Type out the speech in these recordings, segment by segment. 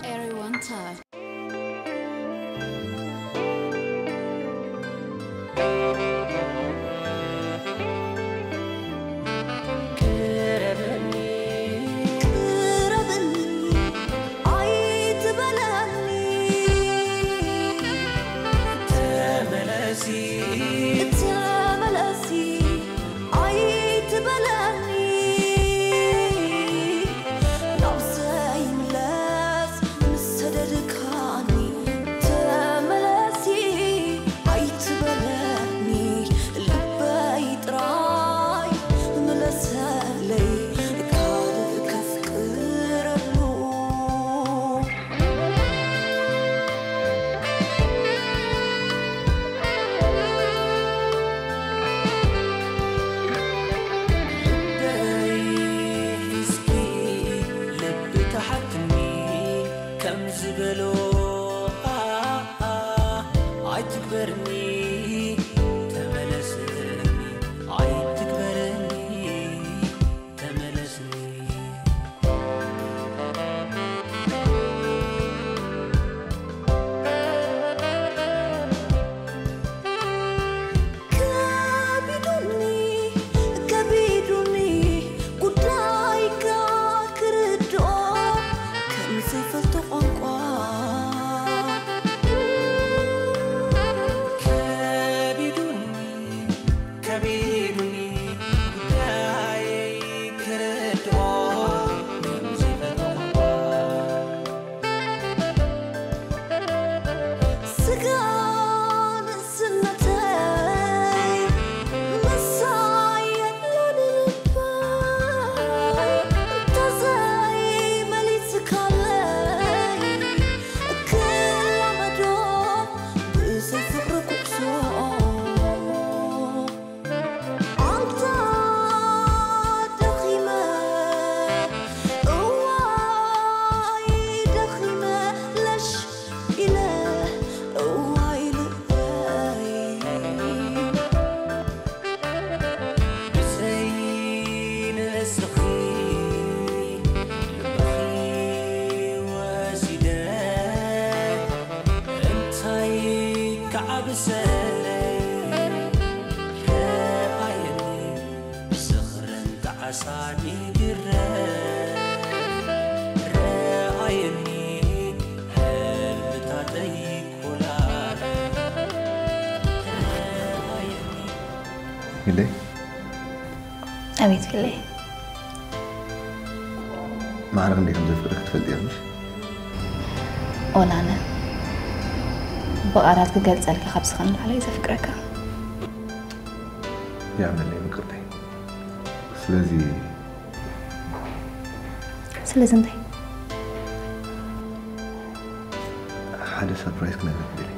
Everyone touch. ኢለይ ኣቤት ፍለይ ማዕረ ክንደይ ከም ዘፍቅረኪ ትፈልጢ ኢኺ ምሽ? ወላ ኣነ ብቓላት ክገልጸልካ ካብ ዝኽእል ንላዕሊ እየ ዘፍቅረካ። የኣምነለይ ምቅርተይ። ስለዚ ስለዚ እንታይ? ሓደ ሰርፕራይዝ ክነግረኪ ደልየ።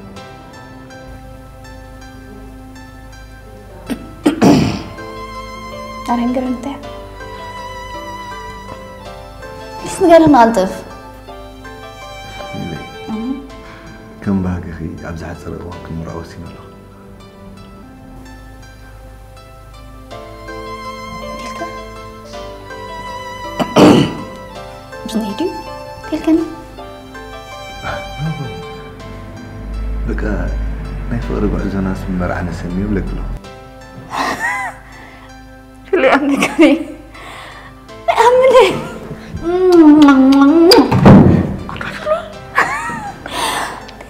ኣረ ንገረኒ እንታይ እያ? እስቲ ንገረኒ ቀልጥፍ። ከም ባህግኺ ኣብ ዝሓፀረ እዋን ክንምርዖ ወሲነ ኣለኹ። ብዝነይ ድዩ? ተልከኒ በቃ ናይ ፍቕሪ ጉዕዞና ስም መርዓ ነሰንዮ ብለክሎ። ፍልይ ኣምልከኒ ኣምነ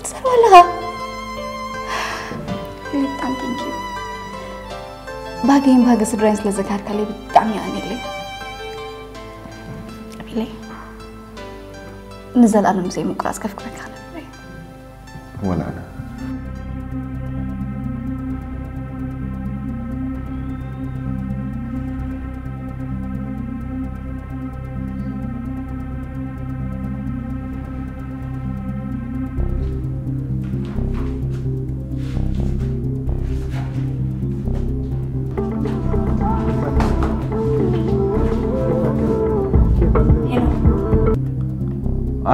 ትሰርባ ኣለኻ። ብጣዕሚ ቴንኪዩ። ባህገይን ባህጊ ስድራይን ስለ ዘጋሃድካለይ ብጣዕሚ የቐንየለይ። ቀቢለይ ንዘለኣለም ብዘይ ምቁራጽ ከፍቅረካ ክነብር እየ። ወላ ኣነ።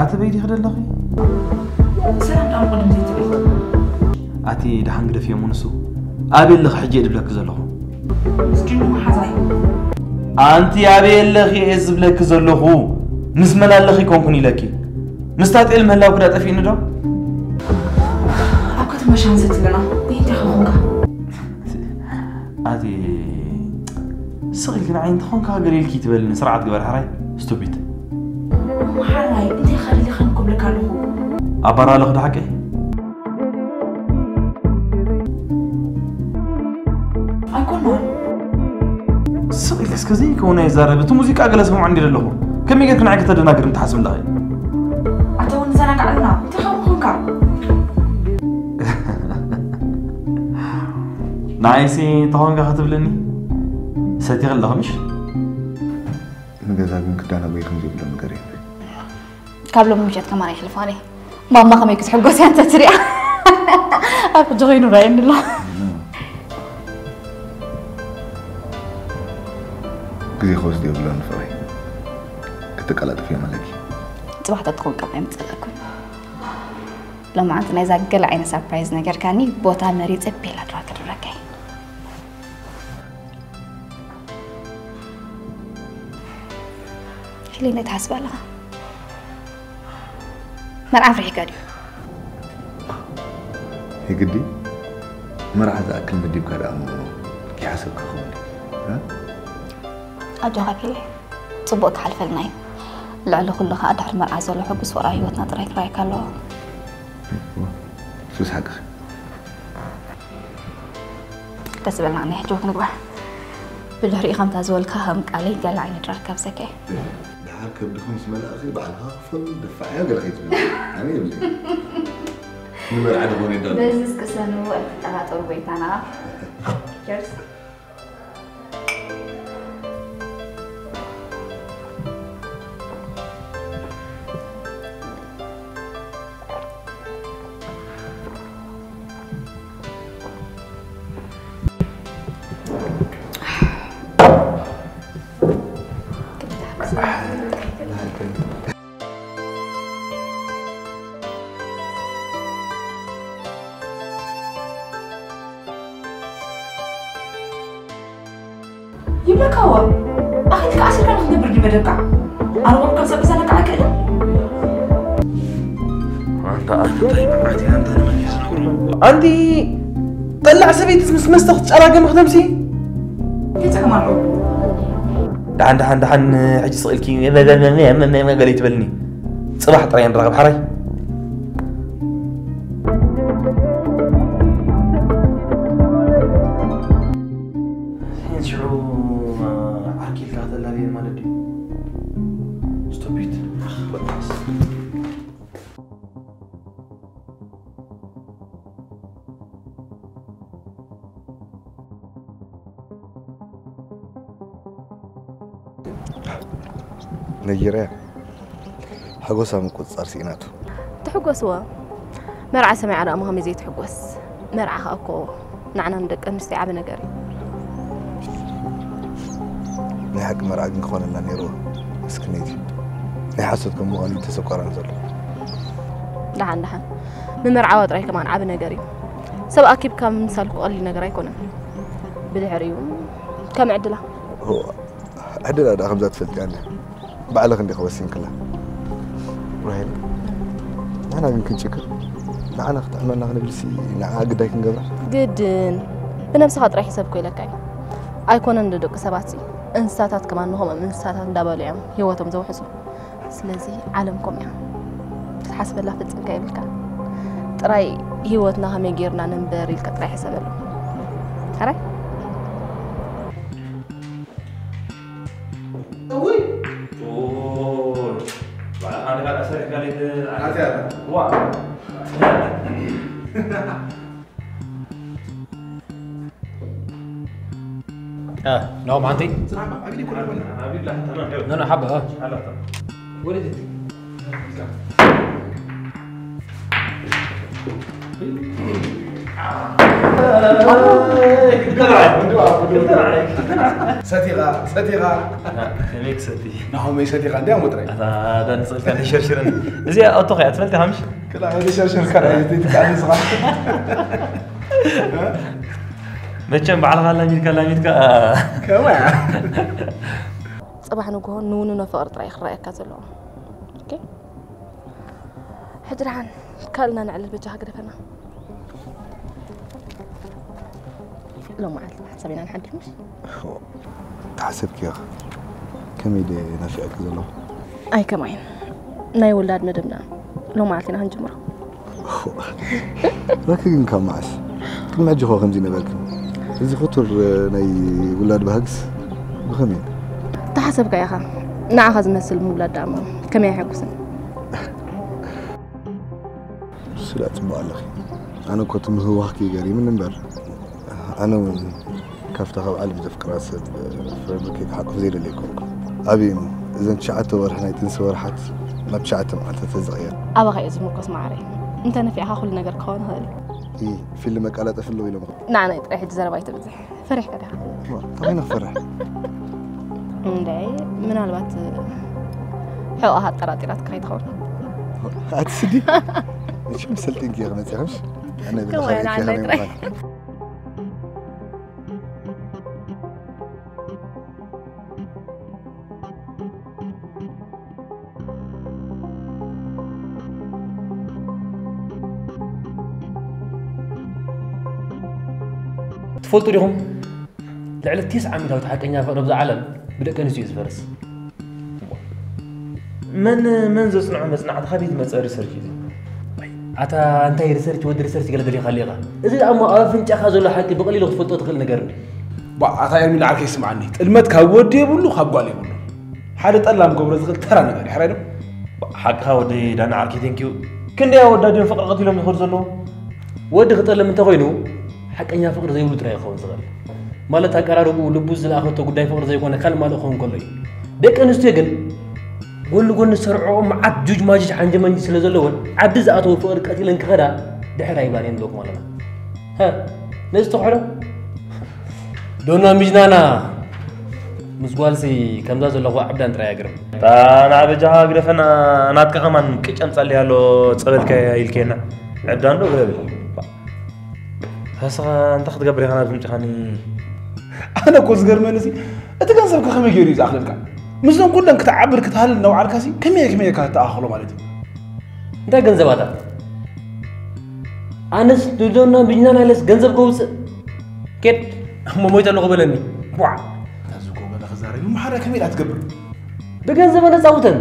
ኣቲ በይ ዲኺ ደለኺ? ሰላም ዳም ቆልም ዘይትብል። ኣቲ ደሓን ግደፍዮ እሞ ንሱ ኣበይ ኣለኺ ሕጂ እየ ድብለኪ ዘለኹ። ምስ ጅኑ መሓዛይ። ኣንቲ ኣበይ ኣለኺ እየ ዝብለኪ ዘለኹ። ምስ መን ኣለኺ ኮንኩን ኢለኪ። ምስታ ጤል ምህላው ግዳ ጠፊእኒ ዶ? ኣብ ከተማ ሻንሰት ኣለና። እንታይ እንታይ ኸኾንካ? ኣቲ ስቕ ኢልኪ ንዓይ እንተኾንካ ገለ ኢልኪ ትበልኒ። ስርዓት ግበር ሓራይ። ስቱፒድ። ሓራይ እንታይ ኸ ደሊኻ ክብለካ ኣለኹ? ኣባራ ኣለኹ ዶ ሓቀይ? ኣይኮናን። ስቕ ኢልኪ እስከ ዘይከውን ኣይዛረብ። እቲ ሙዚቃ ገለ ሰምዖ እንዲ ኣለኹ። ከመይ ጌርክ ንዓይ ከተደናግር እንትሓስብ ኣለኺ? ኣታ እውን ንዘናጋዕ ኣለና። እንታይ ከም ኾንካ? ንዓይሲ ተኾንካ ክትብልኒ? ሰቲኺ ኣለኺ ምሽ? ንገዛ ግን ክዳናጎ ይኹን ዘይብሎ ነገር የለን። ካብ ሎሚ ምሸት ከማን ኣይሕልፋን እየ። ማማ ከመይ ክትሕጎስ እያ እንተ ትሪኣ። ኣብ ሕጂ ኮይኑ ረኣየኒ ኣሎ። ግዜ ክወስድ የብሎን ፍቕረይ። ክተቀላጥፍዮ ኣለኪ። ጽባሕ ተትኾን ቀባይ ምጸለኩ። ሎማዓንቲ ናይዛ ገለ ዓይነት ሰርፕራይዝ ነገርካኒ፣ ቦታ መሪጸ ቤላ ድራር ከድረከይ። ፊሊ እንታይ ትሓስብ ኣለኻ? መርዓ ፍሪሕካ ድዩ? የግዲ መርዓ ዝኣክል መዲብካ ደኣ እሞ ይሓሰብካ ክኸውን ድዩ? እ? ኣጆኻ ፊሊ፣ ጽቡቕ ክሓልፈልና እዩ። ልዕሊ ኩሉ ኸኣ ድሕሪ መርዓ ዘሎ ሕጉስ ፍቕራዊ ህይወትና ጥራይ ክረኣየካ ኣለዎ። ሱስ ሓቅኺ። ደስ ዝበልና ናይ ሕጂ ወክ ንግበር። ብድሕሪኡ ከምታ ዝበልካ ከም ቃለይ ገለ ዓይነት ድራር ካብዘካ እየ። ድሓር ከብድኺ ምስ መላእኺ ባዕልኻ ክፈል ደፋዕዮ ገለ ከይትብል ኣነ የብለይ። ንመርዓ ዝኾነ ይዳሎ። በዚ እስቅሰኑ ኣይትጠራጠሩ ጎይታና። ቸርስ። ይብለካ እወ ኣኺልካ ኣሲርካ ንክትነብር ድዩ መደብካ? ኣነ ወብካ ሰብ ክዘነካ ኣይክእልን። ኣንታ ኣንታ እንታይ መዓት እያ ኣንታ ንመን እየ ዝነግሮ? ኣንቲ ጠላዕ ሰበይትስ ምስ መስተ ክትጨራገም ክተምሲ? እንታይ ጸገም ኣለዎ? ደሓን ደሓን ደሓን ሕጂ ስቕ ኢልኪ ገለ ይትበልኒ። ጽባሕ ጥራይ ንራኸብ ሓራይ። ሽዑ ዓርኪ ኢልካ ከተላልየን ማለት ድዩ? ስቶፒት። ነጊረያ። ሓጎሳ ምቁጽጻር ስኢናቱ። ትሕጎስዎ መርዓ ሰሚዓ ደኣ እሞ ከመይ ዘይትሕጎስ? መርዓ ከኣ እኮ ንዓና ንደቂ ኣንስትዮ ዓቢ ነገር እዩ። ናይ ሓቂ መርዓ ግን ክኾነልና ነይርዎ። ምስክነይቲ ናይ ሓሶት ከም ምዃኑ እዩ ተሰቋራን ዘሎ። ደሓን ደሓን ምምርዓዋ ጥራይ ከማን ዓቢ ነገር እዩ። ሰብ ኣኪብካ ምምሳል እኮ ቀሊል ነገር ኣይኮነን። ብድሕሪኡ ከም ዕድላ እዎ፣ ዕድላ ደኣ ከምዛ ትፈልጥያ እንዲያ። ባዕልኺ እንዲኺ ወሲንክላ። ራሄል፣ ንሕና ግን ክንጭክር፣ ንዓና ክጥዕመና ክንብልሲ ንዓ ግዳይ ክንገብራ? ግድን። ብነብስኻ ጥራይ ሕሰብ እኮ ኢለካ እዩ። ኣይኮነን ንደቂ ሰባትሲ፣ እንስሳታት ከማን ንኸምኦም እንስሳታት እንዳበሉ እዮም ህይወቶም ዘውሕሱ። ስለዚ ዓለም ከምኡ እያ። ክትሓስበላ ፍጽምካ የብልካ። ጥራይ ህይወትና ከመይ ጌርና ንንበር ኢልካ ጥራይ ሕሰበሉ። ሕራይ? እውይ ባዕልኻ እንዲኻ ደኣ ሰሪሕካ ለይት ኣትያ ዋ اه نوم عندي ስራሕ ኣቢል ይኮነ نو نو حبه اه ሓላታ ولدت ሰቲኻ ሰቲኻ ከመይ ክሰቲ ናሆመይ ሰቲኻ እንዲያ ሞጥረ ኣታ ዳን ጽልካ ንሸርሽርን እዚኣ ኣቶ ኸያ ትፈልቲ ሃምሽ ክላ ሸርሸር ከራ ይትቃኒ ስኻ መቸም ባዕልኻ ላሚድካ ላሚድካ ከማያ ጽባሕ ንግሆ ንውንኖ ፍቕሪ ጥራይ ክረኣየካ ዘለዎ። ኦኬ? ሕጂ ደሓን ካልእና ነዕልል በጃኻ ግደፈና። ሎም መዓልቲ ሓሳብ ኢና ንሓድር ምሽ? ተሓሰብኪ ኢኻ ከመይ ደ ናፊዐኪ ዘለኹ። ኣይ ከማይን ናይ ውላድ መደብና ሎም መዓልቲ ኢና ክንጅምሮ። ረኪ ግን ካብ መዓስ ቅድሚ ሕጂ ኸ ከምዚ ነበርኪ? እዚ ክቱር ናይ ውላድ ባህግስ ብኸመይ? ተሓሰብካ ኢኻ ንዓኻ ዝመስል ምውላድ ደኣ እሞ ከመይ ኣይሐጉስን። ስለ ጽቡቕ ኣለኺ። ኣነ እኮ እቲ ምህዋኽኪ ገሪምኒ እምበር ኣነ እውን ካብታ ካብ ዓለም ዘፍቅራ ሰብ ፍረ ብርኬ ክሓቁፍ ዘይደሊ ኣይኮንኩ። ኣብይ እሞ እዘን ትሽዓተ ወርሒ ናይ ጥንሲ ወርሓት ናብ ትሽዓተ መዓልታት ተዝቕየር። ኣባኻ እዩ ዝምርኮስ መዓረይ። እንተ ነፊዕኻ ኩሉ ነገር ክኸውን ይኽእል እዩ። ፊልም መቃላጠፍ ኣለዎ ኢሎም ንዓናይ ጥራይ ሕጂ ዘረባ ኣይተብዝሕ። ፈሪሕካ ዲኻ? ከመይ ንኽፈርሕ? እንደ ምናልባት ሕቑኻ ኣጠራጢራትካ ከይትኸውን። ኣትስዲ መቸም ሰልጢንኪ ኢኺ መፂኽምሽ ኣነ ከማይ ንዓናይ ጥራይ ትፈልጡ ዲኹም ልዕሊ ቴስዓ ሚእታዊት ሓቀኛ ፍቕሪ ብዛ ዓለም ብደቂ ኣንስትዮ እዩ ዝፈርስ። መን መን ዘጽንዖ መጽናዕቲ ካበይ ዝመጸ ሪሰርች እዩ? ኣታ እንታይ ሪሰርች ወዲ ሪሰርች ገለ ደሊኻ ኣለኻ። እዚ ደኣ እሞ ኣብ ኣፍንጫኻ ዘሎ ሓቂ ብቐሊሉ ክትፈልጦ ትኽእል ነገር እንዲ። ባ ኣታ ኤርሚ ንዓርከይ ስምዓኒ። ጥልመት ካብ ወዲ የብሉ ካብ ጓል የብሉ። ሓደ ጠላም ገብሮ ዝኽእል ተራ ነገር እዩ ሕራይ ዶ? ሓቅኻ ወዲ ዳና ዓርከይ ቴንኪዩ። ክንደይ ኣወዳት እዮም ፍቕሪ ቀቲሎም ዝኸዱ ዘለዉ? ወዲ ክጠልም እንተኾይኑ ሓቀኛ ፍቕሪ ዘይብሉ ጥራይ ክኸውን ዝኽእል። ማለት ኣቀራርብኡ ልቡ ዝለኣኸቶ ጉዳይ ፍቕሪ ዘይኮነ ካልእ ማልእ ክኸውን ከሎ እዩ። ደቂ ኣንስትዮ ግን ጎኒ ጎኒ ዝሰርዕኦ መዓት ጁጅ ማጅጅ ሓንጀ መንጂ ስለ ዘለወን ዓዲ ዝኣተወ ፍቕሪ ቀቲለን ክኸዳ ድሕር ኣይብላን እየን ንብለኩም ኣለና። ሃ ነዚ ተኽሕዶ ዶና ሚጅናና ምስ ጓልሲ ከምዛ ዘለኹ ዓብዳን ጥራይ ኣግርም። እታ ንዓበጃኻ ግደፈና ናትካ ከማን ቅጨም ጸልያ ኣሎ ጸበልካ ኢልኬና ዕብዳን ዶ ግረብል። ንስኻ እንታይ ክትገብር ኢኻ ናብዚ ምጽኻኒ? ኣነ እኮ ዝገርመኒ እዚ እቲ ገንዘብካ ከመይ ገይሩ እዩ ዝኣኽለልካ? ምስዞም ኩለን ክትዓብር ክትሃልል እናውዓልካ ሲ ከመይ ከመይ ኢልካ ተኣኻኽሎ ማለት እዩ? እንታይ ገንዘባታ? ኣነስ ንዶና ብጅናና ኢለስ ገንዘብ ከውፅእ ኬድ እሞ ሞይተ ኣለኹ በለኒ። ቧዕ ታዚ እኮ በለ ክዛረብ እሞ ሓደ ከመይ ኢላ ትገብር? ብገንዘብ ነፃውተን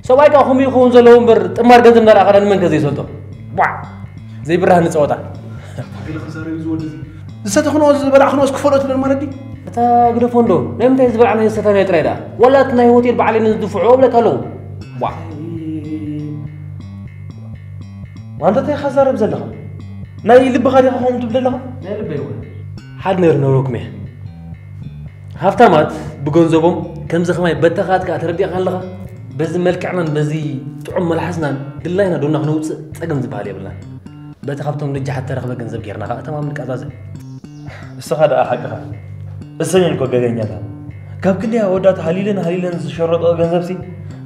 ሰብኣይ ከዓ ከምኡ ይኸውን ዘለዎ እምበር ጥማር ገንዘብ እንዳረኣኻ ንመን ከ ዘይሰልጦ? ቧዕ ዘይብራህ ንፀወታ። ገለ ክዛረብ እዩ ዝወዲ እዚ ዝሰተ ክንኦ ዝበላዕ ክንኦስ ክፈልኦ ትብለን ማለት ድዩ? እታ ግደፎ እንዶ ናይ ምንታይ ዝበላዕናዮ ዝሰተናዮ ጥራይ ደኣ ዋላ እቲ ናይ ሆቴል በዓል እየን ዝድፍዖ እብለካ ኣለኹ። ቧዕ ዋንታ እንታይ ኢኻ ዛረብ ዘለኻ? ናይ ልብኻ ዲኻ ከምኡ ትብል ዘለኻ? ናይ ልበይ እውን ሓደ ነገር ነግረኩም እየ። ሃፍታማት ብገንዘቦም ከምዚ ከማይ በተኻት ከዓ ተረዲእካ ኣለኻ። በዚ መልክዕናን በዚ ጥዑም መልሓስናን ድላይና ዶና ክነውፅእ ፀገም ዝበሃል የብልናን። በቲ ካብቶም ልጃሓት ተረኽበ ገንዘብ ጌርና ከዓ እተማም ንቃዛዘ። እስኻ ደኣ ሓቅኻ እሰየን እኮ ገገኛታት ካብ ክንደይ ኣወዳት ሃሊለን ሃሊለን ዝሸረጠኦ ገንዘብሲ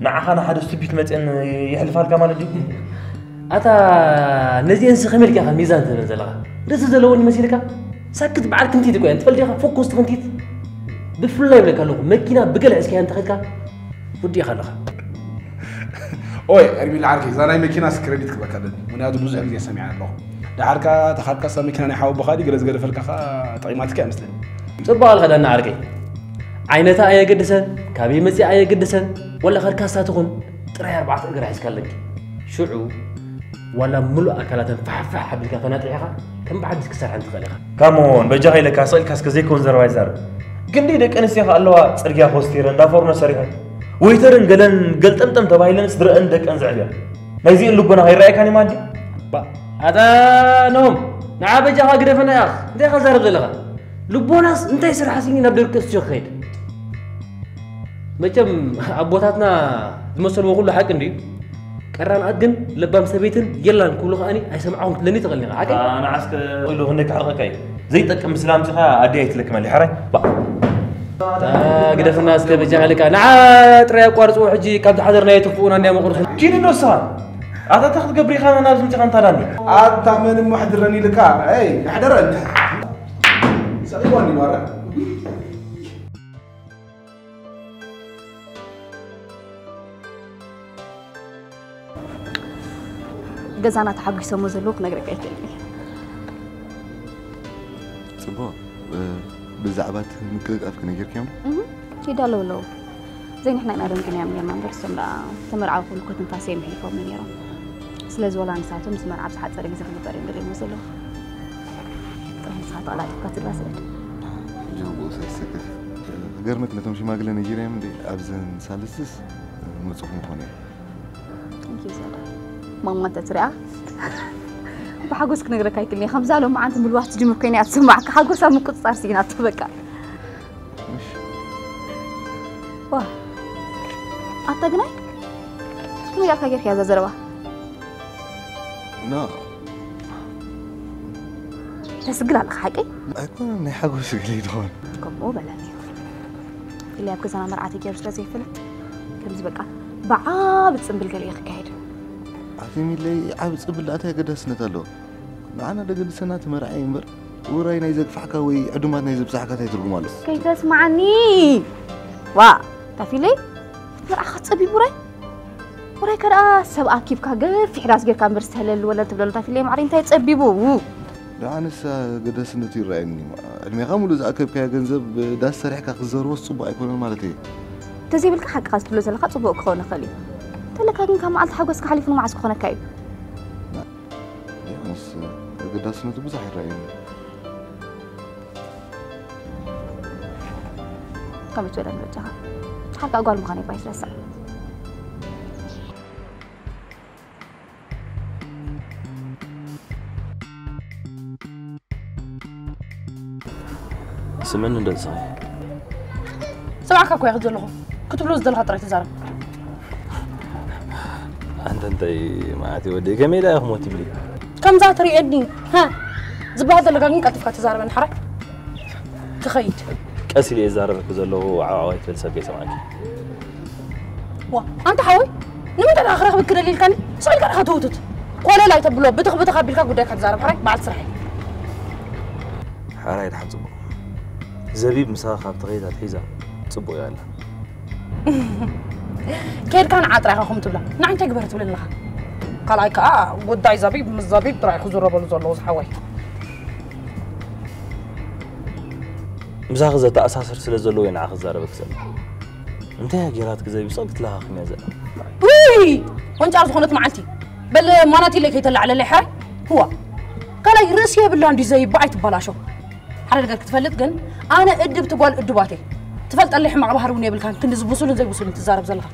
ንዓኻ ንሓደ ስቱፒት መፅአን የሕልፋልካ ማለት ድዩ? ኣታ ነዚአንሲ ከመይ ኢልካ ኢኻ ሚዛን ትህበን ዘለኻ? ርእሲ ዘለወን ይመሲልካ? ሳክት በዓል ክንቲት እኮ እየን ትፈልጥ ኢኻ? ፎኮስት ክንቲት ብፍላይ ይብለካ ኣለኹ መኪና ብገለ ሒዝካያ እንተኸድካ ወዲእኻ ኣለኻ። ኦይ ኤርሚል ዓርከይ እዛ ናይ መኪናስ ክረዲት ክበካ ኣለኒ ምክንያቱ ብዙሕ ግዜ ሰሚዐ ኣለኹ። ደሓር ከኣ ተኻልካሳ መኪና ናይ ሓወቦኻ ድዩ ገለ ዝገደፈልካ ከኣ ጠቒማትካ እያ መስለኒ። ጽቡቕ ኣልካ ዳና ዓርከይ። ዓይነታ ኣየገድሰን፣ ካበይ መጺኣ ኣየገድሰን፣ ወላ ከርካሳ ትኹን ጥራይ ኣርባዕተ እግራ ሒዝካ ኣለኪ። ሽዑ ዋላ ምሉእ ኣካላተን ፋሕፋሕ ኣቢልካ ፈናጢሕኻ ከም ብሓድሽ ክሰርሐን ትኽእል ኢኻ። ካሞን በጃኻ ኢለካ ስቕ ኢልካ እስከ ዘይኮን ዘረባ ይዛረብ። ክንደይ ደቂ ኣንስትዮ ከ ኣለዋ ጽርግያ ኮስቲረን እንዳ ፎርኖ ሰሪሐን ወይተርን ገለን ገልጠምጠም ተባሂለን ስድረአን ደቀን ዘዕብያ ናይዚአን ልቦና ከይረኣየካን እዩ ማዲ። ኣታ ኖም ንዓ በጃኻ ግደፈና ያኽ እንታይ ኢኻ ዛረብ ዘለኻ? ልቦናስ እንታይ ስራሕ ስኒ ናብ ደቂ ኣንስትዮ ክኸይድ? መቸም ኣቦታትና ዝመሰልዎ ኩሉ ሓቂ እንድዩ። ቀራንኣት ግን ለባም ሰበይትን የላን ክብሉ ከኣኒ ኣይሰምዓኹም ክትለኒ ትኽእል ኢኻ ሓቀይ? ኣነ ዓስከ ኢሉ ክንደይ ክሕርቐካ እዩ ዘይጠቅም ምስላ ኣምፂኻ ኣዲ ኣይትለክመል ሕራይ ባእ ግደፍና እስከ በጃኻ ኢልካ ንዓ ጥራይ ኣቋርፅዎ ሕጂ ካብ ዝሓደርናዮ ትኽፍኡና እንድያ መቑርስ ኪድ እንዶ እስኻ ኣታ እንታይ ክትገብር ኢኻ ናብዚ ምፅኻ እንታዳኒ ኣታ መን እሞ ኣሕድረኒ ኢልካ ይ ኣሕደረን ሰቂዋ እንዲ ማራ ገዛና ተሓጒሶሞ ዘለዉ ክነግረካ ኣይክእልን እየ። ፅቡቅ። ብዛዕባ እቲ ምቅልጣፍ ክነገርክዮም? ይዳለዉ ኣለዉ። ዘይንሕና ኢና ደንጊናዮም ነርና እምበር እሶም ደኣ ተመርዓዊ ክብሉ ኮትንፋስ እዮም የሕሊፎም ነይሮም። ስለዚ ወላ ንሳቶም ምስ መርዓ ብዝሓፀረ ግዜ ክግበር እዮም ደልዮሞ ዘለዉ። ጥራሕ ንስኻ ተቐላጢፍካ ትብላ ስደድ። ጅግቡኡ ሳይሰክፍ ገርመክ ነቶም ሽማግለ ነጊረዮም እንዴ ኣብዘን ሳልስስ መፅኹም ኾነ Thank you ዛዳ። ማማ እንተትሪኣ ብሓጎስ ክነግረካ ኣይክእልን እየ። ከምዛ ሎም መዓንቲ ምልዋስ ትጅምር ኮይና እያ ትስማዕካ። ሓጎሳ ምቁፅፃር ስኢናቶ በቃ። ዋ ኣታ ግናይ ከመይ ጌርካ ጌርካ እያ እዛ ዘረባ? ና ተስግል ኣለኻ ሓቂ? ኣይኮነን ናይ ሓጎስ ገለ ይድኾን። ከምኡ በለኒ። ኢለ ኣብ ገዛና መርዓቲ ገይሩ ስለ ዘይፈልጥ ከምዚ በቃ ብዓቢ ፅምብል ገለ እዩ ክካየድ። ኣቲ ሚለይ ዓብ ፅብል ኣታይ ኣገዳስነት ኣለዎ? ንዓና ደገድሰና እቲ መርዓ እዩ እምበር ውራይ ናይ ዘግፋሕካ ወይ ዕዱማት ናይ ዘብፃሕካ እንታይ ትርጉም ኣሎ? ከይተስማዓኒ ዋ ታፊለይ መርዓኻ ፀቢቡ ራይ ውራይ ከደኣ ሰብ ኣኪብካ ገፊሕ ዳስ ጌርካ እምበር ዝተህለሉ ወለል ትብለሉ ታፊለይ ማዕሪ እንታይ ፀቢቡ ደኣ ንሳ ገዳስነቱ ይረኣየኒ ዕድሜኻ ሙሉ ዝኣከብካዮ ገንዘብ ዳስ ሰሪሕካ ክዘርቦስ ፅቡቅ ኣይኮነን ማለት እየ ተዘይብልካ ሓቅኻ ዝትብሎ ዘለኻ ፅቡቅ ክኸውን ይኽእል እዩ እንተለካ ግን ካብ መዓልቲ ሓጎስካ ሓሊፉ ንመዓስ ክኾነካ እዩ ዮሃንስ ኣገዳስነቱ ብዙሕ ይረኣየኒ ከምት ወደ ምርጫኻ ሓቃ ጓል ምዃን ይባይ ስለሳ ስምኒ እንደልስኺ ሰብዓካ እኮ ያኽት ዘለኹ ክትብሎ ዝደልኻ ጥራይ ትዛረብ ኣንተ እንታይ ማለት ወዲ ከመይ ዳ ኢኹም ወትብሊ ከምዛ ትርእየኒ ሃ ዝበሃል ዘለካ ግን ቀልጥፍካ ተዛረበኒ ሓራይ ክኸይድ ቀስ ኢለ እዛረበኪ ዘለኹ ዓዋዋይ ትብል ሰብ ከይሰማዕኪ ዋ ኣንተ ሓወይ ንምንታይ ደኣ ክረኽበኪ ደሊ ኢልካኒ ስቕ ኢልካ ደኻ ትውትት ኮለል ኣይተብሎ ብትኽ ብትኽ ኣቢልካ ጉዳይካ ትዛረብ ሓራይ በዓል ስራሕ ሓራይ ድሓን ፅቡቕ ዘቢብ ምሳኻ ካብ ተኸይድ ኣትሒዛ ፅቡቕ እያ ኣላ ከይድካ ንዓ ጥራይ ኢኻ ከምኡ ትብላ ንዓ እንታይ ግበር ትብለኒ ኣለኻ ካልኣይ ከዓ ጉዳይ ዘቢብ ምስ ዘቢብ ጥራይ ክዝረበሉ ዘለዉ ዝሓወይ ምሳኺ ዘተኣሳስር ስለ ዘለዎ እዩ ንዓኺ ክዛረበኪ ዘሎ እንታይ እያ ጌራትኪ ዘቢብ ስቕ ክትለኻኽም እያ ዘላ ውይ ወንጫር ዝኾነት መዓልቲ በል ማናት ኢለ ከይተላዕለለይ ሓራይ ህዋ ካልኣይ ርእሲ የብላ እንዲ ዘይባ ኣይትበላሾ ሓደ ነገር ክትፈልጥ ግን ኣነ እድብቲ ጓል እዱባት እየ ትፈልጠለይ ሕማቕ ባህሪ እውን የብልካን ክንዲ ዝብሱልን ዘይብሱልን ትዛረብ ዘለኻ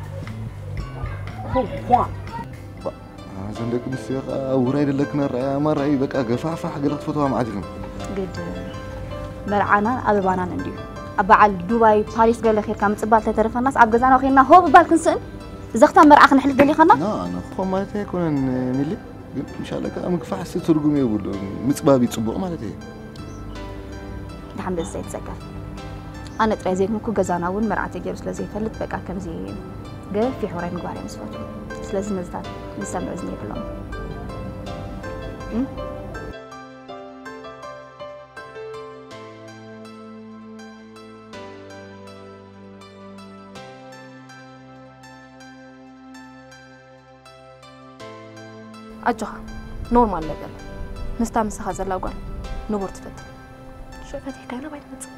ህዋ እዘን ደቂ ኣንስትዮ ከዓ ውራይ ደለክን ኣረኣያ ማራ እዩ በቃ ገፋሕፋሕ ገለ ክትፈትዋ መዓት ኢኽን ግድ መርዓናን ኣበባናን እንድዩ ኣብ በዓል ዱባይ ፓሪስ ገለ ኬድካ ምፅባል ተተረፈናስ ኣብ ገዛና ኮይና ሆ ምባል ክንስእን ዘኽታ መርዓ ክነሕልፍ ደሊኻና ና ኣነ ክኾን ማለት ኣይኮነን ሚሊ ግን ምሻለ ከዓ ምግፋሕሲ ትርጉም የብሉ ምፅባብ እዩ ፅቡቕ ማለት እዩ ድሓን በዚ ዘይትዘከር ኣነ ጥራይ ዘይኮንኩ ገዛና እውን መርዓተይ ገይሩ ስለ ዘይፈልጥ በቃ ከምዚ ገፊሕ ወራይ ምግባር እዮም ዝፈትዉ ስለዚ ነዝታት ዝሰምዕ እዝኒ የብሎም ኣጆኻ ኖርማል ነገር ምስታ ምሳኻ ዘላ ጓል ንቡር ትፈትን ሽዑ ፈቲሕካያ ናባይ ትመፅእ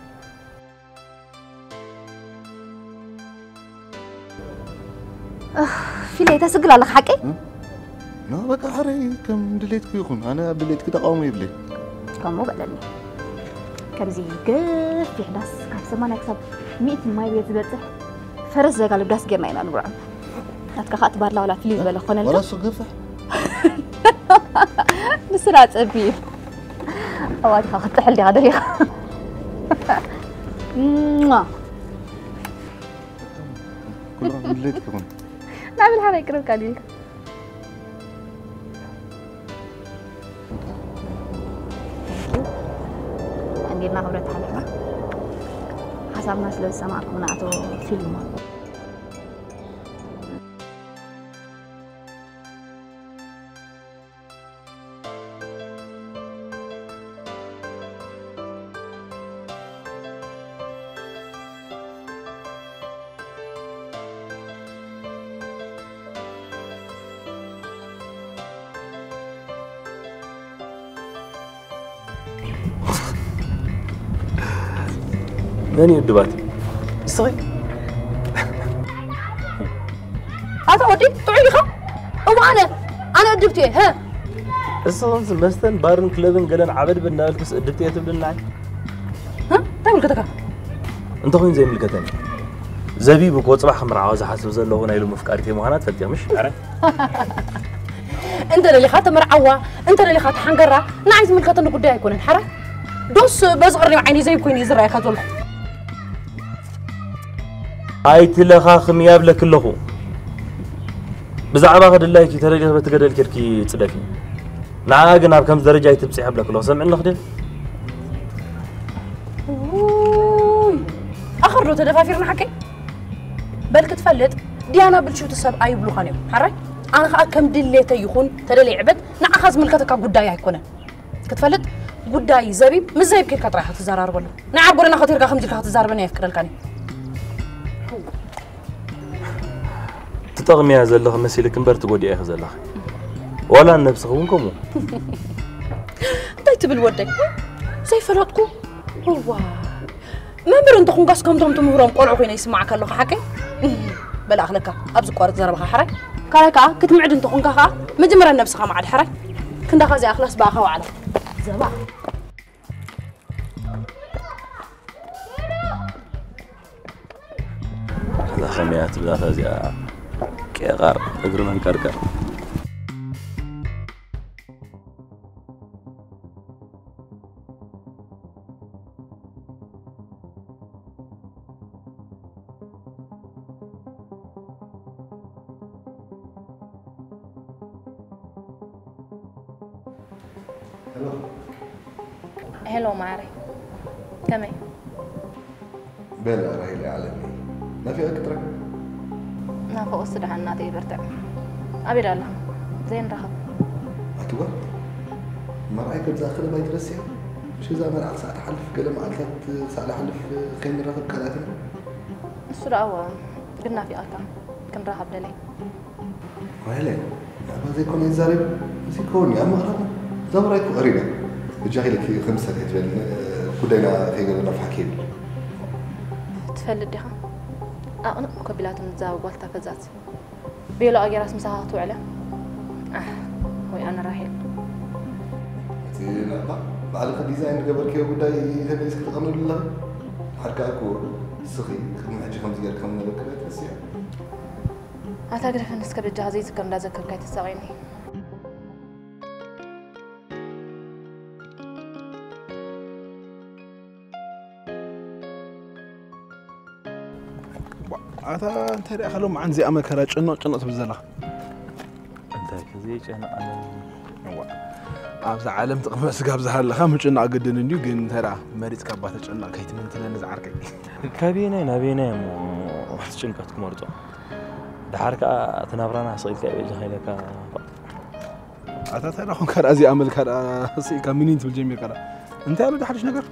ፊለይ ተስግል ኣለኻ ሓቀይ ኖ በቃ ሓረይ ከም ድሌትኩ ይኹን ኣነ ኣብ ድሌትኪ ተቃውሞ የብለይ ከምኡ በለኒ ከምዚ ገፊሕ ዳስ ካብ ሰማንያ ክሳብ ሚእቲ ማይ ቤት ዝበፅሕ ፈረስ ዘጋልብ ዳስ ጌርና ኢና ንብርዖም ናትካ ከዓ ትባድላ ዋላ ፍልይ ዝበለ ኮነልካ ወላ እሱ ገፍሕ ንስራ ፀቢ እዩ ኣዋትካ ክትጥሕል ዲኻ ደሊኻ ኩሉ ድሌትኪ ይኹን ናብል ሓራይ ቅርብ ካሊልካ እንዲልና ክብረት ሓሊፍና ሓሳብና ስለ ዝሰማዕኩም ንኣቶ ፊልሞን መን እዩ እድባት? እስኺ? ኣታ ወዲ ጥዑይ ዲኻ? እዋ ኣነ ኣነ እድብቲ እየ። ሀ እስኽንስ መስተን ባርን ክለብን ገለን ዓበድበድ እናበልክስ እድብቲ እየ ትብልና። ሀ እንታይ ምልከተካ? እንተኾይኑ ዘይምልከተኒ። ዘቢብ እኮ ፅባሕ ክምርዓዋ ዝሓስብ ዘለኹ ናይ ሎሚ ፍቃሪተይ ምዃና ትፈልጥዮ ምሽ? ኣረ እንተ ደሊኻ ተመርዓዋ፣ እንተ ደሊኻ ተሓንገራ፣ ንዓይ ዝምልከተኒ ጉዳይ ኣይኮነን። ሓራ ዶስ በዚ ቅሪብ ዓይኒ ዘይብ ኮይኑ እዩ ዝረኣየካ ዘሎ። ኣይትለኻኽሚ እያ ብለኪ ኣለኹ። ብዛዕባ ክድላይኪ ተደሊኺ በቲ ገደል ኬድኪ ፅደፊ። ንዓኣ ግን ኣብ ከምዚ ደረጃ ኣይትብፅሒ ብለኪ ኣለኹ። ሰምዕኒ ኽዲ? ውይ ኣኸር ዶ ተደፋፊርና ሓቀይ? በል ክትፈልጥ ዲያና ብልሽውቲ ሰብ ኣይብሉኻን እዮም። ሓራይ ኣነ ኸኣ ከም ድሌተይ ይኹን ተደለየ ዕበት ንዓኻ ዝምልከተካ ጉዳይ ኣይኮነን። ክትፈልጥ ጉዳይ ዘቢብ ምስ ዘቢብ ኬድካ ጥራይ ኢኻ ትዘራረበሉ። ናይ ዓቦ ደና ኸቲርካ ከምዚ ኢልካ ክትዛረበኒ ኣየፍቅደልካን እዩ። ትጠቕምያ ዘለኺ መሲልኪ እምበር ትጎድእያ ኢኺ ዘለኺ። ዋላ ንነብስኺ እውን ከምኡ። እንታይ ትብል ወደይ? ዘይፈለጥኩ? እዋ መምህር እንተኹንካስ ከምቶም ትምህሮም ቆልዑ ኮይነ ይስማዓካ ኣለኹ ሓቀይ? በል ኣኽለካ ኣብ ዝቋረጽ ዘረባኻ ሓራይ። ካልኣይ ከኣ ክትምዕድ እንተኹንካ ከኣ መጀመርያ ነብስኻ ማዕድ ሓራይ። ክንዳኻ እዚኣ ክላስ ብኣኻ ዋዕላ። ዘባ እዛ ከመያ ትብላ እዚኣ ቄቓር እግሪ መንቀርቀር። ሄሎ ማዕረይ፣ ከመይ? በል ራሄል ዓለመይ፣ ናፊቐኪ ጥራይ። ናፍቖትሲ ደሓን ናተይ ይበርትዕ። ኣበይ ደኣ ኣለኻ? ዘይንራኸብ። ኣቲ ጓል፣ መርዓይ ከምዛ ክለብ ኣይትረስዕያ። ምሽ እዛ መርዓ ክሳዕ ትሓልፍ ገለ መዓልታት ክሳዕ ዝሓልፍ ከይንራኸብ ካልኣትና። እሱ ደኣ እወ፣ ግን ናፊቐካ። ክንራኸብ ደለየ። ራሄለይ፣ ብዛዕባ ዘይኮነ ይዛረብ። እዚ ከውን እዩ ኣብ ምቕራብ ዘውራይ ክቐሪበ። ብጃኺ ኢለኪ ከም ሰተት በል፣ ጉዳይና ከይገበርና ፋሕ ከይብል። ትፈልጥ ዲኻ? ኣቕንቕ ከቢላትኒ እዛ ጓል እታ ፈዛዝ። ቤሎ ኣጌራስ ምሳኻ ክትውዕል እያ። ኣሕ፣ ወይ ኣነ ራሄል። እቲ ናቕፋ ባዕልኺ ዲዛይን ዝገበርክዮ ጉዳይ ተመሊስኪ ትቐንሉ ኣለኺ። ሓድካ እኮ ንስኺ ቅድሚ ሕጂ ከምዚ ጌርኪ ከም ዝነበርኪ ኣይትረስዕዮ። ኣታ ግደፈኒ እስከ በጃኻ ዘይዝከር እንዳዘከርካ ኣይተሳቕየኒ። ኣታ እንታይ ደኣ ከሎ መዓን እዚኣ መከራ ጭኖቕ ጭኖቕ ትብል ዘለኻ? እንታይ ከዘይጨነቕ ኣለኒ? እዋ፣ ኣብዛ ዓለም ጥቕሚ ስጋብ ዝሃለኻ ምጭናቕ ግድን እንድዩ፣ ግን እንታይ ደኣ መሪጽካ እባ ተጨነቕ ከይትምንትለኒ ዝዓርከይ። ካበየናይ ናበየናይ እሞ እቲ ጭንቀት ክመርጾ? ደሓር ከኣ እቲ ናብራና ስቕ ኢልካ እየ በጃኻ ኢለካ። ኣታ እንታይ ደኣ ኾንካ ደኣ እዚኣ መልካ ደኣ ስኢካ ምኒን ትብል ጀሚርካ ደኣ? እንታይ ኣሎ ደኣ ሓድሽ ነገር?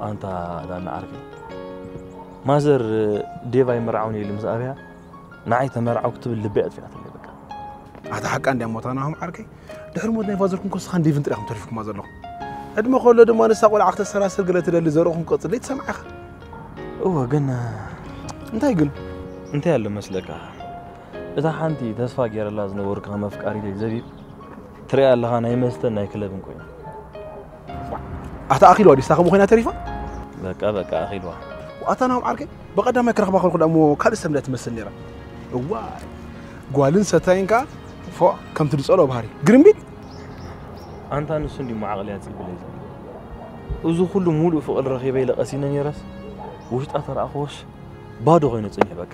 ኣንታ ዳና ዓርከይ፣ ማዘር ዴቭ ኣይምርዓውን ኢሉ ምስ ኣብያ ንዓይ ተመርዓው ክትብል ልበይ ኣጥፊኣትለይ በቃ። ኣታ ሓቃ እንድያ እሞ እታ ናሆም ዓርከይ፣ ድሕሪ ሞት ናይ ፋዘርኩም ኮ ንስኻን ዴቭን ጥራይ ኢኹም ተሪፍኩማ ዘለኹም። ዕድመ ከሎ ድማ ንሳ ቆልዓ ክተሰላስል ገለ ትደሊ ዘርእኹም ክቐጽል ዘይትሰምዓ ኢኻ። እወ ግን እንታይ ግን? እንታይ ኣሎ መስለካ? እታ ሓንቲ ተስፋ ገይረላ ዝነበርኩ ከም ኣፍቃሪተይ ዘቢብ ትሪኣ ኣለኻ ናይ መስተን ናይ ክለብን ኮይና። ኣታ ኣኺልዋ ድዩ ንሳ ከምኡ ኮይና ተሪፋ? በቃ በቃ ኣኺልዋ። ኣታ ናሆም ዓርከይ ብቐዳማይ ክረኽባ ከለኹ ደኣ እሞ ካልእ ሰብ እንድያ ትመስል ነይራ። እዋይ ጓልን ሰታይን ከኣ ፎእ ከምቲ ዝጸልኦ ባህሪ ግርምቢጥ። ኣንታ ንሱ እንድዩ እሞ ዓቕሊ ኣጽቢለይ ዘሎ። እዚ ኩሉ ሙሉእ ፍቕሪ ረኺበ ኢለ ቀሲነ ነይረስ ውሽጣ ተረኣኽዎስ ባዶ ኮይኑ ጽኒሑ በቃ።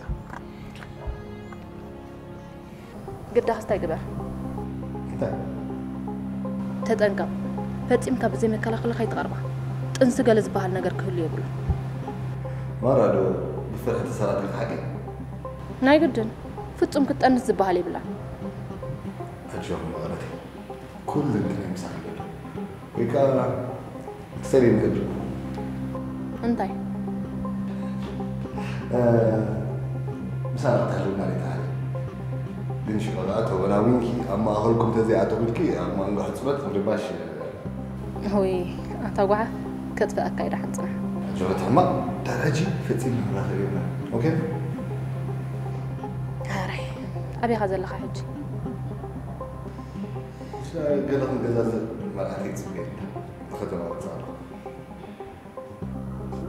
ግዳኽስ እንታይ ግበር? እንታይ? ተጠንቀቕ። ፈጺምካ ብዘይ መከላኸሊ ከይትቐርባ። ጥንሲ ገለ ዝበሃል ነገር ክህሉ የብሉን። ማራ ዶ ብፍርሒ ትሰራተካ ሓቂ? ናይ ግድን ፍጹም ክትጠንስ ዝበሃል የብላን። ኣጆኺ መቐረተይ፣ ኩሉ እንትን ምሳኺ ዘሎ። ወይ ከዓ ክሰሪ ንገብር። እንታይ? ምሳና ክትህልው ማለት ይተሃል። ግን ሽዑ ከዓ ተወናዊንኪ ኣብ ማእኸልኩም ተዘይኣተኹልኪ ኣብ መንጎ ሕፅበት ምርባሽ። ወይ ኣታ ጓሓ ከጥፍኣካ ኢዳ ሓንፅና። ጆሮት ሕማቕ ድሕሪ ሕጂ ፈጺምና ንራኸብ የብልና። ኦኬ? ኣራይ ኣበይኻ ዘለኻ ሕጂ? ገለ ክንገዛዝእ መርዓተይ ይጽበየልና። ንኸተማ ወጻእ ኣለኹ።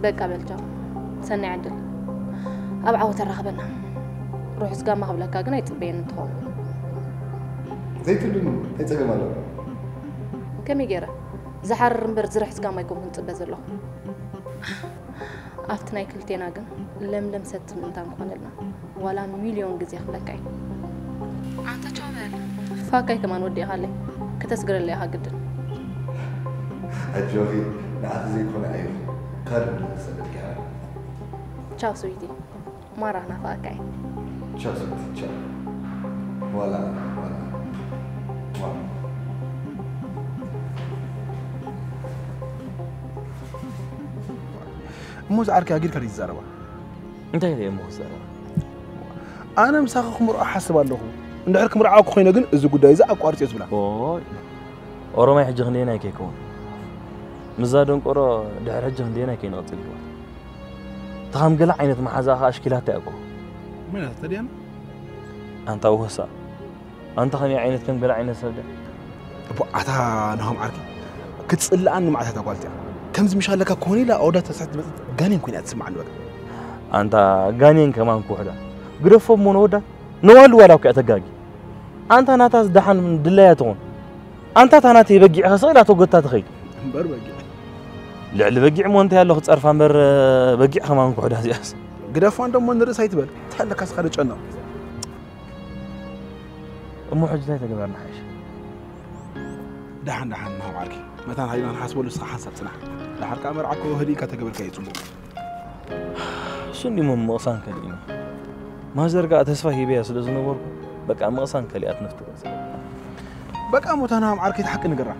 በቃ በል ቻው፣ ሰናይ ዕድል። ኣብ ዓወት ኣራኽበና። ርሑስ ጋማ ክብለካ ግን ኣይጽበየን እንትኸውን። ዘይትብልኒ እንታይ ጸገም ኣለዎ? ከመይ ገይረ? ዝሓርር እምበር ዝርሕስ ጋማ ኣይኮንኩን ዝጽበ ዘለኹ። ኣብቲ ናይ ክልቴና ግን ለምለም ሰቲ ምእንታ ምኾነልና ዋላ ሚልዮን ግዜ ክብለካ እዩ። ኣንታ ቻው በል። ፋካይ ከማን ወዲእኻለይ። ከተስግረለይ ኢኻ ግድን። ኣጆኺ ንዓኺ ዘይኮነ ኣዩ ካልእ ንሰደድ ገይራ። ቻው ስዊቲ፣ ማራ ክናፍቐካ እየ። ቻው ስዊቲ ቻው። ዋላ ዋላ ዋላ። እሞ ዝዓርከይ ኣጊድካ ድዩ ትዛረባ? እንታይ ኢለ እሞ ክዛረባ? ኣነ ምሳኺ ክምርዖ ሓስብ ኣለኹ። እንድሕር ክምርዓወኪ ኮይነ ግን እዚ ጉዳይ እዚ ኣቋርጽዮ ዝብላ። ኦይ ኦሮማይ ሕጂ ክንደየናይ ከይከውን? ምዛ ደንቆሮ ድሕር ሕጂ ክንደየናይ ከይንቕጽል ህይወት? ተኻም ገለ ዓይነት መሓዛ ኸዓ ኣሽኪላታ እያ እኮ። መን እያ ተድያና? ኣንታ ውህሳ ኣንታ ከመይ ዓይነት ከም ገለ ዓይነት ሰብ ድያ? እቦ ኣታ ናሆም ዓርኪ ክትጽልኣኒ መዓልታት ኣጓልት እያ። ከምዚ ምሻለካ ኮነ ኢላ ኣወዳት ተሳት ትመጽእ ጋኔን ኮይና እያ ትስምዓኒ በቃ። ኣንታ ጋኔን ከማን ኩሕዳ ግደፎ እሞ ነወዳት ነዋሉ ዋላ እኮ እያ ተጋጊ። ኣንታ ናታስ ደሓን ድላያ ትኾን ኣንታ ታናተይ በጊዕ ኸስቕ ኢላ ተጎታ ትኸይድ። እምበር በጊዕ ልዕሊ በጊዕ እሞ እንታይ ኣሎ ክጸርፋ እምበር በጊዕ ከማን ኩሕዳ እዚኣስ። ግደፋ እንደሞ ንርእስ ኣይትበል። እንታይ ኣለካ ስኻ ደጨነቕ። እሞ ሕጂ እንታይ ተገበርና ሓይሽ? ደሓን ደሓን ናሆም ዓርኪ መታን ሃይና ንሓስበሉ ንስኻ ሓንሳብ ጽናሕ። ደሓር ከኣ መርዓ እኮ ህድእካ ተገበርካዮ ጽቡቕ። እሱ እንዲሞ ምቕሳን ከሊእኒ። ማዘር ከኣ ተስፋ ሂበያ ስለ ዝነበርኩ በቃ ምቕሳን ከሊኣት ንፍትወ። በቃ ሞታ ናሆም ዓርኪ እቲ ሓቂ ንገራ።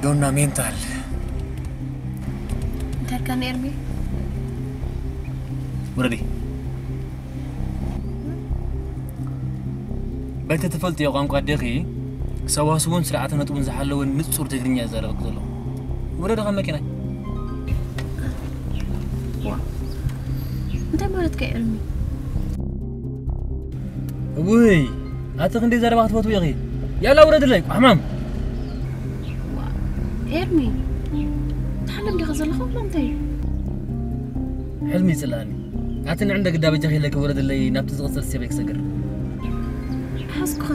ዶና ሜንታል እንታይ ኢልካኒ ኤርሚ? ውረዲ። በቲ ትፈልጥዮ ቋንቋ ኣዴኺ ሰዋስውን ስርዓተ ነጥቡን ዝሓለወን ንጹር ትግርኛ ይዛረበኪ ዘለኹ። ውረዲ ካብ መኪናይ። እንታይ ማለትካ እዩ ኤርሚ? ውይ ኣቲ ክንደይ ዘረባ ክትፈትዊ ኢኺ። ያላ ውረድለይ ቋሕማም። ኤርሚ ትሓለም ዲኻ ዘለኻ ወላ እንታይ እዩ? ሕልሚ ይጽልኣኒ። ኣቲ ንዕንደ ግዳ በጃኺ ኢለኪ ውረድለይ ናብቲ ዝቕጽል ስቴፕ ክሰግር። ሓዝኩኻ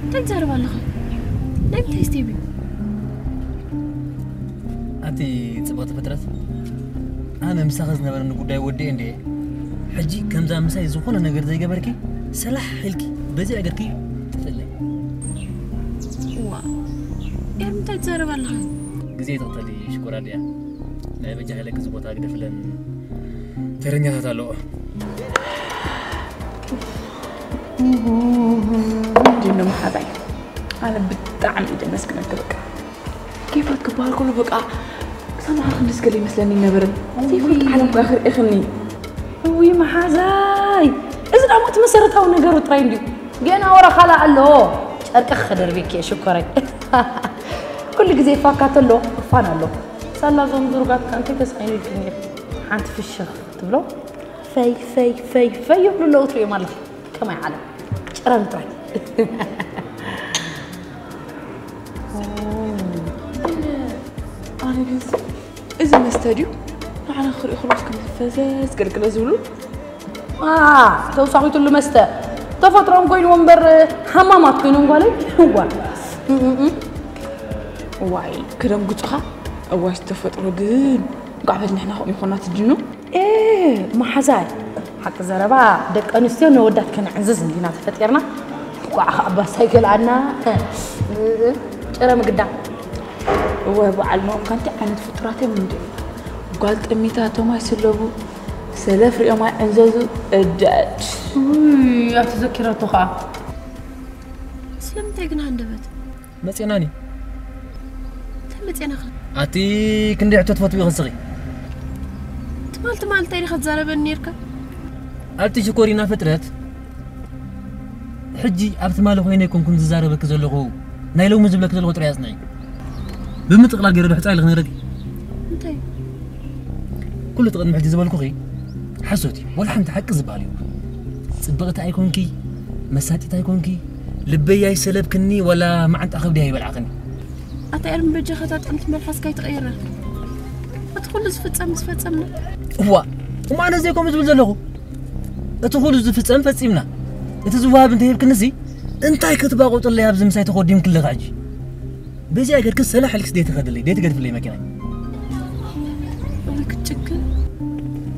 እንታይ ትዛረብ ኣለኻ? ናይ ምንታይ ስቴፕ እዩ? ኣቲ ጽብቕቲ ፍጥረት ኣነ ምሳኺ ዝነበረኒ ጉዳይ ወዲኤ እንድየ። ሕጂ ከምዛ ምሳይ ዝኾነ ነገር ዘይገበርኪ ሰላሕ ኢልኪ በዚ እግርኪ ጥፍእለይ። ዋ ኤርሚ እንታይ ትዛረብ ኣለኻ? ግዜ ትቕተሊ ሽኮር ኣድያ። ናይ በጃ ሃይለክ እዚ ቦታ ግደፍለን ተረኛታት ኣለዎ። እንዲኖ መሓዛይ ኣነ ብጣዕሚ እዩ ደመስግነኪ በቃ ኬፋት ክበሃል ከሎ በቃ ሰማኻ ክንድስ ገለ ይመስለኒ ነበርን ዘይፈልጥ ዓለም ኳ ክርእኽኒ እውይ መሓዛይ እዚ ዳሞ እቲ መሰረታዊ ነገሩ ጥራይ እንድዩ ገና ወረ ካልእ ኣሎ ጨርቅኺ ከደርብየኪ እየ ሽኮረይ ኩሉ ግዜ ፋካ ተሎ እፋን ኣሎ ሳላ ዞም ድሩጋት ከ እንታይ ተሳኢኑ ኢልክኒ ሓንቲ ፍሽኽ ትብሎ ፈይ ፈይ ፈይ ፈይ ይብሉ ኣለዉ ትርእዮም ኣለኺ ከማይ ዓለም ጭረም ጥራይ ኣነ ግን እዚ መስተ ድዩ ንዓና ክሪኡ ከለስ ከም ፈዘዝ ገልግለ ዝብሉ ተውሳኺትሉ መስተ ተፈጥሮም ኮይንዎ እምበር ሃማማት ኮይኖም ጓለይ ዋ ዋይ ክደንግጹኻ ኣዋሽ ተፈጥሮ ግን ጓዕበት ንሕና ከምኡ ይኾና ትጅኑ ኤ መሓዛይ ሓቂ ዘረባ ደቂ ኣንስትዮ ነወዳት ከነዕንዝዝ እንዲና ተፈጢርና ቋዕ ኣባሳይ ገልኣና ጭረ ምግዳ እወ በዓል ኖም ካንቲ ዓይነት ፍጡራት እዮም እንዲ ጓል ጠሚታ እቶም ኣይስለቡ ሰለፍ ሪኦም ኣይዕንዘዙ እደድ። ውይ ኣብቲ ዘኪረቶ ከዓ ስለምንታይ ግን ሃንደበት መፅናኒ እንታይ መፅና ኸ ኣቲ ክንደይ ሕቶ ትፈትዊ ኸስኺ ትማል ትማል እንታይ ዲኻ ትዛረበኒ ነርካ ኣብቲ ሽኮሪና ፍጥረት ሕጂ ኣብ ትማሊ ኮይነ ኣይኮንኩን ዝዛረበኪ ዘለኹ ናይ ሎሚ ዝብለኪ ዘለኹ ጥራይ ኣጽንዒ ብምጥቕላል ገይረ ዶ ሕጻ ኢልክ ነረኪ እንታይ ኩሉ እቲ ቅድሚ ሕጂ ዝበልኩኺ ሓሶት እዩ ወላ ሓንቲ ሓቂ ዝበሃል እዩ ጽብቕቲ ኣይኮንኪ መሳጢት ኣይኮንኪ ልበይ ኣይሰለብክኒ ወላ መዓንጣ ከብዲ ኣይበልዓኽኒ ኣታ ኤርሚ በጃኻ እታ ጥዕምቲ መልሓስካ ኣይትቐይራ እቲ ኩሉ ዝፍጸም ዝፈጸምና እዋ እሞ ኣነ ዘይኮም ዝብል ዘለኹ እቲ ኩሉ ዝፍጸም ፈጺምና እቲ ዝወሃብ እንተሂብክንሲ እንታይ ክትባቆጥለይ ኣብዚ ምሳይ ተኾዲምክለኻ ሕጂ በዚኣ ገርክስ ሰላሕ ኢልክስ ደይትኸድለይ ደይትገድፍለይ መኪናይ እውይ ክትጭክን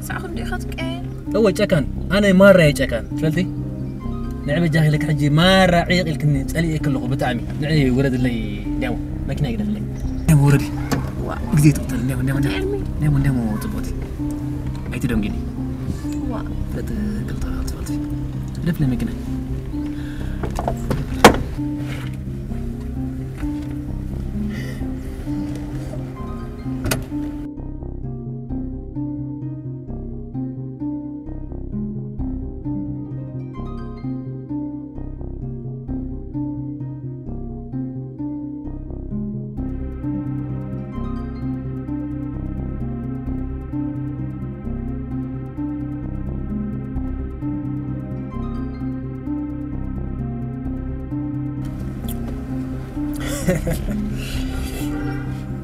ሳዕ ክንዲኢኻ ትቀያየር እወ ጨካን ኣነ ማራ እየ ጨካን ትፈልጢ ንዕ በጃኺ ኢለክ ሕጂ ማራ ዒቕ ኢልክኒ ጸሊኤ ከለኹ ብጣዕሚ ንዕ ውረድለይ እንዲያው መኪና ይግደፍለይ እንዲያው ውረዲ ግዜ ትቕተል እንዲያው እንዲያው እንዲያው እንዲያው እንዲያው ጽቡቕቲ ኣይትደንጊኒ ዋ ፈጥ ክልተ ትፈልጢ ግደፍለይ መኪና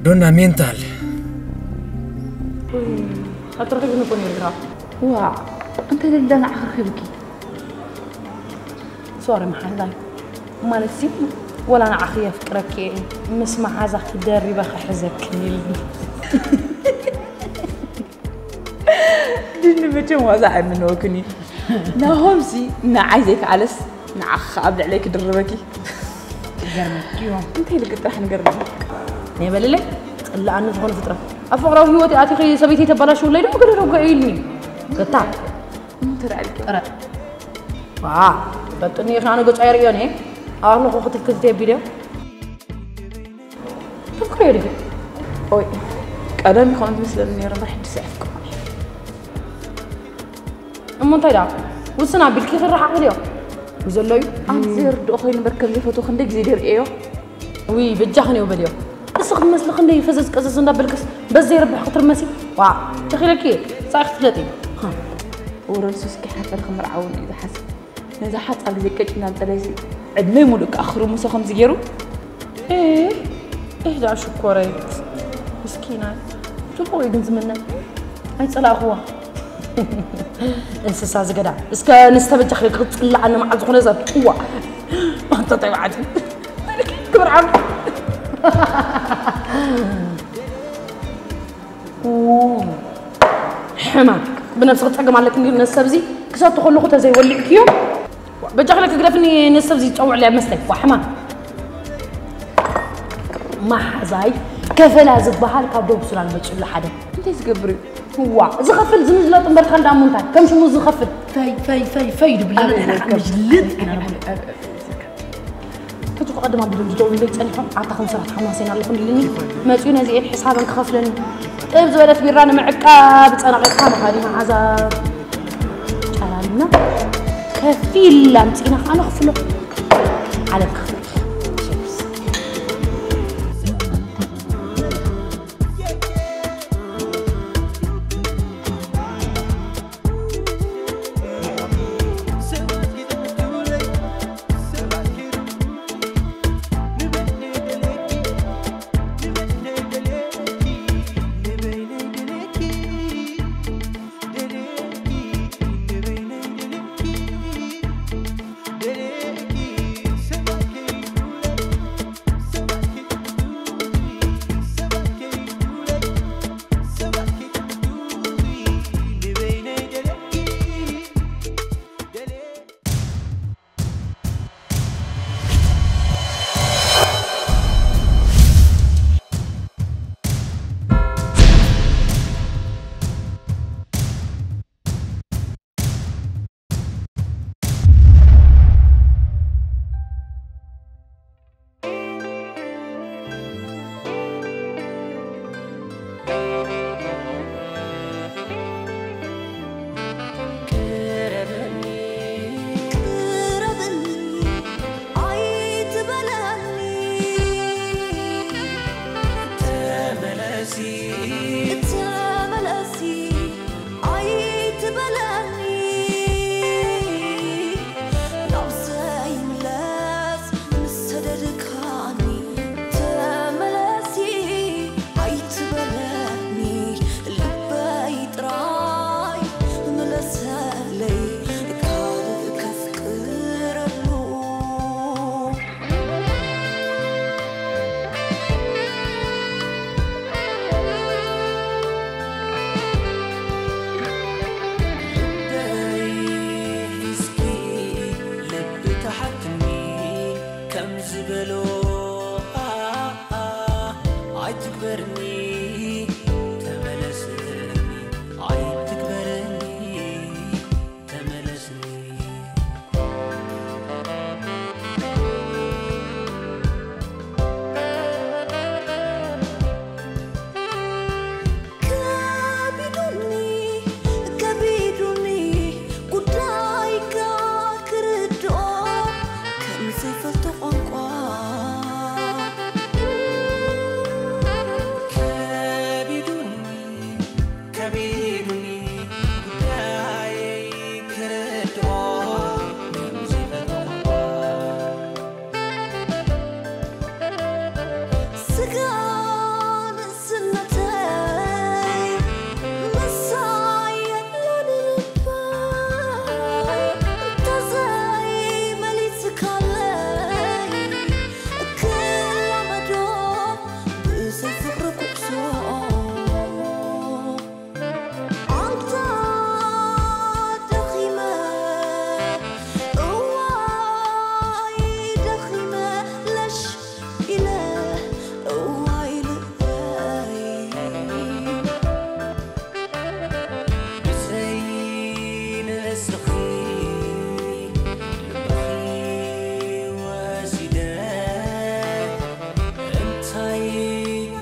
ዶና ሜንታል ኣትረኺብኒ እኮ ነይርካ ዋ እንተ ደላ ንዓኺ ረኺብኪ ሶሪ መሓዛይ ማለት ሲ ወላ ንዓኺ የፍቅረኪ እየ ምስ መሓዛኺ ደሪበ ክሕዘኪ ኢልኒ ድኒ መቸም ዋዛ ኣይምነወክን እዩ ናሆምሲ ንዓይ ዘይከኣለስ ንዓኺ ከኣ ኣብ ልዕለይ ክድርበኪ ይገርመኪ እዩ እንታይ ኢልኪ ጥራሕ ንገርኒ ናይ በለለይ ጽላኣኒ ዝኾነ ፍጥረት ኣብ ፍቕራዊ ህይወት ኣቲኺ ሰበይቲ ተባላሽውለይ ዶ ገለ ዶ ኢልኒ ገታ እንታይ ኢልኪ ጥረ ዋ በጥኒ ኢኻ ነገ ጻየር እዮኔ ኣለኹ ክትፍክፍት የቢልዮ ተፍክሮ ድዩ ኦይ ቀደም ከምዚ መስለኒ ነይሩ እምበር ሕጂ ሰዕፍቅሮ እሞ እንታይ ደኣ ውስን ኣቢልኪ ክረሓቕ ኢልዮ ብዘሎ እዩ ኣንተ ዘይርድኦ ኮይኑ እምበር ከም ዘይፈትዎ ክንደይ ግዜ ደርእዮ ውይ በጃኽን እዮ በልዮ እሱ ክትመስሊ ክንደይ ፈዘዝ ቀዘዝ እንዳበልክስ በዘይ ረብሕ ክትርመሲ ዋ ቸኺለኪ ሳይ ክትፍለጢ ወረሱ እስኪ ሓፈር ክምርዓውን እዩ ዝሓስብ ነዛ ሓጻር ግዜ ቀጭ እንዳንጠለሲ ዕድመይ ሙሉእ ከዓ ክርምሶ ከምዚ ገይሩ እህ እህ ደኣ ሽኮረይት ምስኪናይ ጽቡቕ እዩ ግን ዝምነ ኣይጸላእኽዋ እንስሳ ዝገዳ እስከ ንስተበጃ ክጽላኣኒ መዓል ዝኾነ ሰብ እዋ ኣንተ ተባዕቲ ክብር ዓብ ሕማም ብነብስኺ ጸገም ኣለኪ እንዲ ነዚ ሰብ እዚ ክሰቲ ከለኹ ተዘይወሊዕክዮ በጃ ክለ ክግደፍኒ ነዚ ሰብ እዚ ዝጸውዕ ለያ መስተ ዋ ሕማም መሓዛይ ከፈላ ዝበሃል ካብ ደቡብ ሱዳን መጺኡሉ ሓደ እንታይ ዝገብር እዩ ዋ ዝኸፍል ዝምዝለጥ እምበር ካልዳ እሞ እንታይ ከም ሽሙ ዝኸፍል ፈይ ፈይ ፈይ ፈይ ድብል ኣበይ ዝወከል? ምጅልጥ ኢና ንብሎ ሕጂ ክቐድም ኣቢሎም ዝደውሉለይ ጸኒሖም ኣታ ከም ስራሕ ሓማሴን ኣለኹ ኢሉኒ መጺኡ ነዚኤን ሕሳበን ክኸፍለኒ ጥብ ዝበለት ቢራ ንምዕቃብ ጸናቒቕካ መኻዲ መዓዛ ጨላልና ከፊል ኣምጺእና ከዓ ነኽፍሎ ዓለም ክኽፍል ከም ዝበሎ ኣኣ ኣይትግበርኒ፣ ተመለስኒ፣ ኣይትግበርኒ፣ ተመለስኒ። ከቢዱኒ፣ ከቢዱኒ ጉዳይካ ክርድኦ ከም ዘይፈልጦ ቋንቋ። ከቢዱኒ፣ ከቢዱኒ ጉዳየይ ክርድኦ ከም ዘይፈልጦ ቋንቋ። ስጋ ንእስነተይ ምሳይ የሎን ልበይ፣ እንተዘይመሊስካለይ ክላመዶ ብዘይ ፍቕሪ ጉዕዞ። ኣንታ ደኺመ፣ እዋይ ደኺመ፣ ለሽ ኢለ፣ እዋይ ልበይ። ብዘይ ንስኺ ልብኺ ወሲደ፣ እንታይ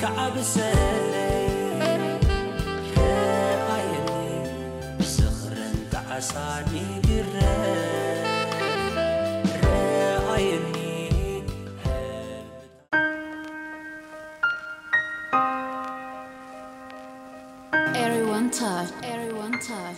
ክዓብሰለይ? ረኣየኒ ዝኽረን ጣዕሳን ይግረም። ረኣየኒ Everyone touch, everyone touch.